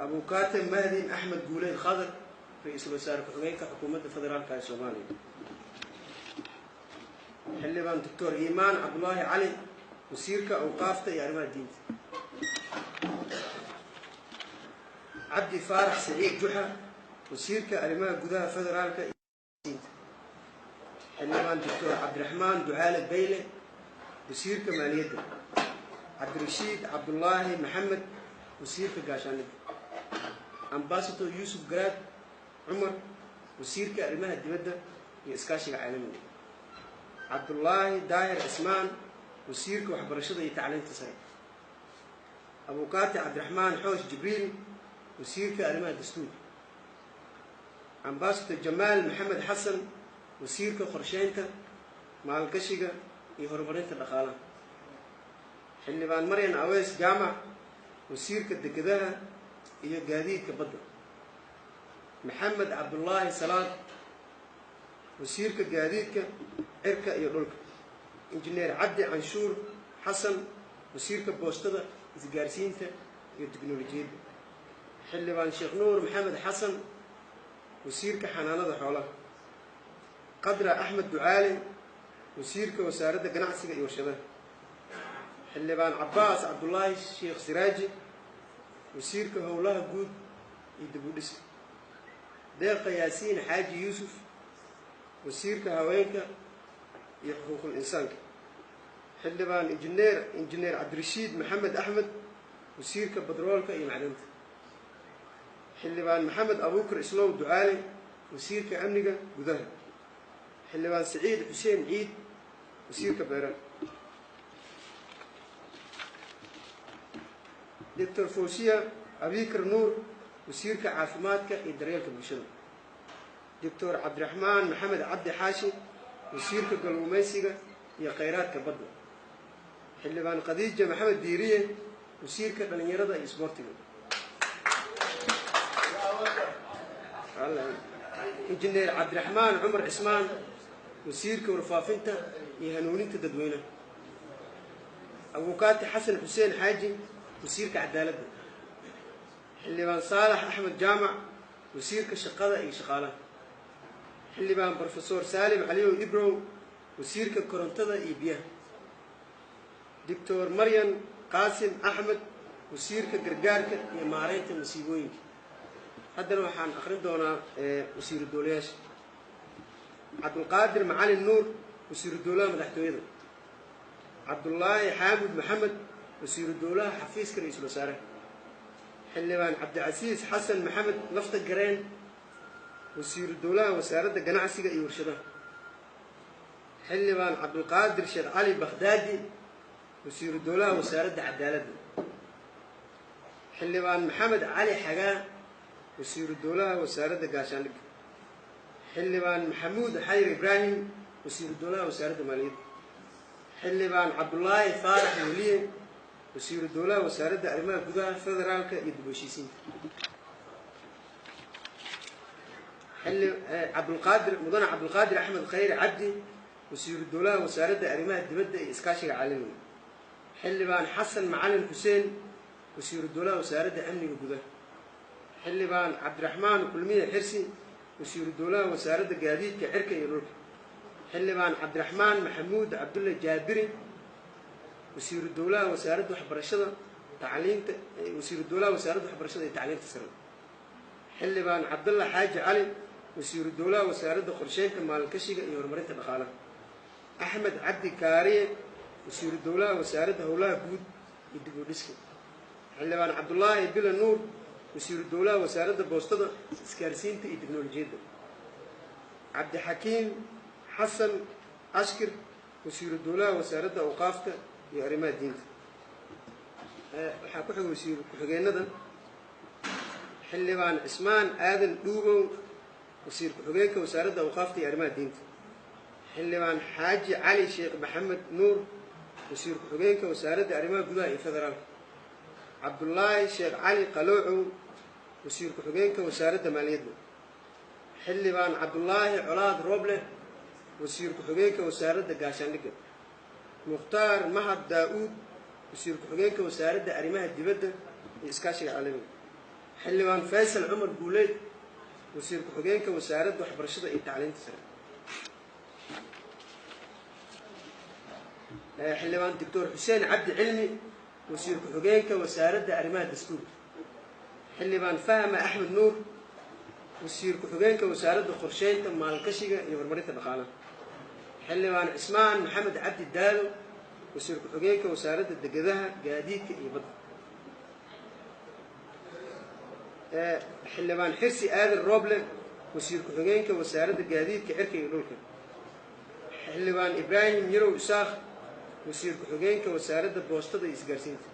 Abukaate Mahdin Axmed Guuleed Khadar, ra-iisul wasaare ku-xigeenka xukuumadda federaalka ee Soomaaliya. Xildhibaan Doctor Iimaan Cabdulaahi Cali, wasiirka awqaafta iyo arrimaha diinta. Cabdi Faarax Saciid Juxa, wasiirka arrimaha gudaha federaalka diinta. Xildhibaan Doctor Cabdiraxmaan Ducaale Bayle, wasiirka maaliyadda. Cabdirashiid Cabdulaahi Maxamed, wasiirka gaashaanida. Ambasador Yuusuf Garaad Cumar, wasiirka arrimaha dibadda iyo iskaashiga caalamiga. Cabdulaahi Daahir Cismaan, wasiirka waxbarashada iyo tacliinta sare. Abukaati Cabdiraxmaan Xoosh Jibriil, wasiirka arrimaha dastuurka. Ambasador Jamaal Maxamed Xasan, wasiirka qorsheynta, maalgashiga iyo horumarinta dhaqaalaha. Xildhibaan Maryan Aweys Jaamac, wasiirka dekedaha iyo gaadiidka badda. Maxamed Cabdulaahi Salaad, wasiirka gaadiidka cirka iyo dhulka. Injineer Cabdi Canshuur Xasan, wasiirka boostada, isgaarsiinta iyo tiknolojiyadda. Xildhibaan Sheekh Nuur Maxamed Xasan, wasiirka xanaanada xoolaha. Qadra Axmed Ducaale, wasiirka wasaaradda ganacsiga iyo warshadaha. Xildhibaan Cabbaas Cabdulaahi Sheekh Siraaji, wasiirka howlaha guud iyo dib u dhiska. Deeqa Yaasiin Xaaji Yuusuf, wasiirka haweenka iyo xuquuqul insaanka. Xildhibaan injineer Cabdirashiid Maxamed Axmed, wasiirka badroolka iyo macdanta. Xildhibaan Maxamed Abuukar Islow Ducaale, wasiirka amniga gudaha. Xildhibaan Saciid Xuseen Ciid, wasiirka beeraha. Doctor Fawsiya Abikar Nuur, wasiirka caafimaadka iyo daryeelka bulshada. Doctor Cabdiraxmaan Maxamed Cabdi Xaashi, wasiirka kalluumaysiga iyo khayraadka badda. Xildhibaan Khadiija Maxamed Diiriye, wasiirka dhallinyarada iyo isboortiga. Injineer Cabdiraxmaan Cumar Cismaan, wasiirka warfaafinta iyo hanuuninta dadweynaha. Abukaati Xasan Xuseen Xaaji, wasiirka cadaaladda. Xildhibaan Saalax Axmed Jaamac, wasiirka shaqada iyo shaqaalaha. Xildhibaan Brofesor Saalim Caliyow Ibrow, wasiirka korontada iyo biyaha. Doctor Maryan Qaasim Axmed, wasiirka gargaarka iyo maareynta masiibooyinka. Haddana waxaan akrin doonaa wasiiru doolayaasha. Cabdulqaadir Macalin Nuur, wasiiru dowlaha madaxtooyada. Cabdulaahi Xaamud Maxamed, wasiiru dowlaha xafiiska ra-iisul wasaaraha. Xildhibaan Cabdicasiis Xasan Maxamed Lafta Gareen, wasiiru dowlaha wasaaradda ganacsiga iyo warshadaha. Xildhibaan Cabdulqaadir Sheekh Cali Bakhdaadi, wasiiru dowlaha wasaaradda cadaaladda. Xildhibaan Maxamed Cali Xagaa, wasiiru dowlaha wasaaradda gaashaandhigga. Xildhibaan Maxamuud Xayir Ibraahim, wasiiru dowlaha wasaaradda maaliyadda. Xildhibaan Cabdulaahi Faarax Weliye, wasiiru dowlaha wasaaradda arrimaha gudaha federaalka iyo dib u heshiisiinta. Cabdulqaadir mudane Cabdulqaadir Axmed Khayre Cabdi, wasiiru dowlaha wasaaradda arrimaha dibadda iyo iskaashiga caalamiga. Xildhibaan Xasan Macalin Xuseen, wasiiru dowlaha wasaaradda amniga gudaha. Xildhibaan Cabdiraxmaan Kulmiye Xirsi, wasiiru dowlaha wasaaradda gaadiidka cirka iyo dhulka. Xildhibaan Cabdiraxmaan Maxamuud Cabdulle Jaabiri, wasiiru dowlaha wasaaradda waxbarashada tacliinta, wasiiru dowlaha wasaaradda waxbarashada iyo tacliinta sare. Xildhibaan Cabdulla Xaaji Cali, wasiiru dowlaha wasaaradda qorsheynta, maalgashiga iyo horumarinta dhaqaalaha. Axmed Cabdi Kaariye, wasiiru dowlaha wasaaradda howlaha guud iyo dib u dhiska. Xildhibaan Cabdulaahi Bila Nuur, wasiiru dowlaha wasaaradda boostada, isgaarsiinta iyo tiknolojiyadda. Cabdixakiim Xasan Ashkir, wasiiru dowlaha wasaaradda awqaafta iyo arrimaha diinta. Waxaa ku xigay wasiir ku-xigeenada. Xildhibaan Cismaan Aadan Dhuubow, wasiir ku-xigeenka wasaaradda awqaafta iyo arrimaha diinta. Xildhibaan Xaaji Cali Sheekh Maxamed Nuur, wasiir ku-xigeenka wasaaradda arrimaha gudaha iyo federaalka. Cabdulaahi Sheekh Cali Qaloocow, wasiir ku-xigeenka wasaaradda maaliyadda. Xildhibaan Cabdulaahi Colaad Rooble, wasiir ku-xigeenka wasaaradda gaashaandhigga. Mukhtaar Mahad Daa-uud, wasiir ku-xigeenka wasaaradda arrimaha dibadda iyo iskaashiga caalamiga. Xildhibaan Faysal Cumar Guuleed, wasiir ku-xigeenka wasaaradda waxbarashada iyo tacliinta sare. Xildhibaan Doctor Xuseen Cabdi Cilmi, wasiir ku-xigeenka wasaaradda arrimaha dastuurka. Xildhibaan Fahma Axmed Nuur, wasiir ku-xigeenka wasaaradda qorsheynta, maalgashiga iyo horumarinta dhaqaalaha. Xildhibaan Cismaan Maxamed Cabdi Daalo, wasiir ku-xigeenka wasaaradda degedaha, gaadiidka iyo badda. Xildhibaan Xirsi Aadan Rooble, wasiir ku-xigeenka wasaaradda gaadiidka cirka iyo dhulka. Xildhibaan Ibraahim Yarow Isaakh, wasiir ku-xigeenka wasaaradda boostada iyo isgaarsiinta.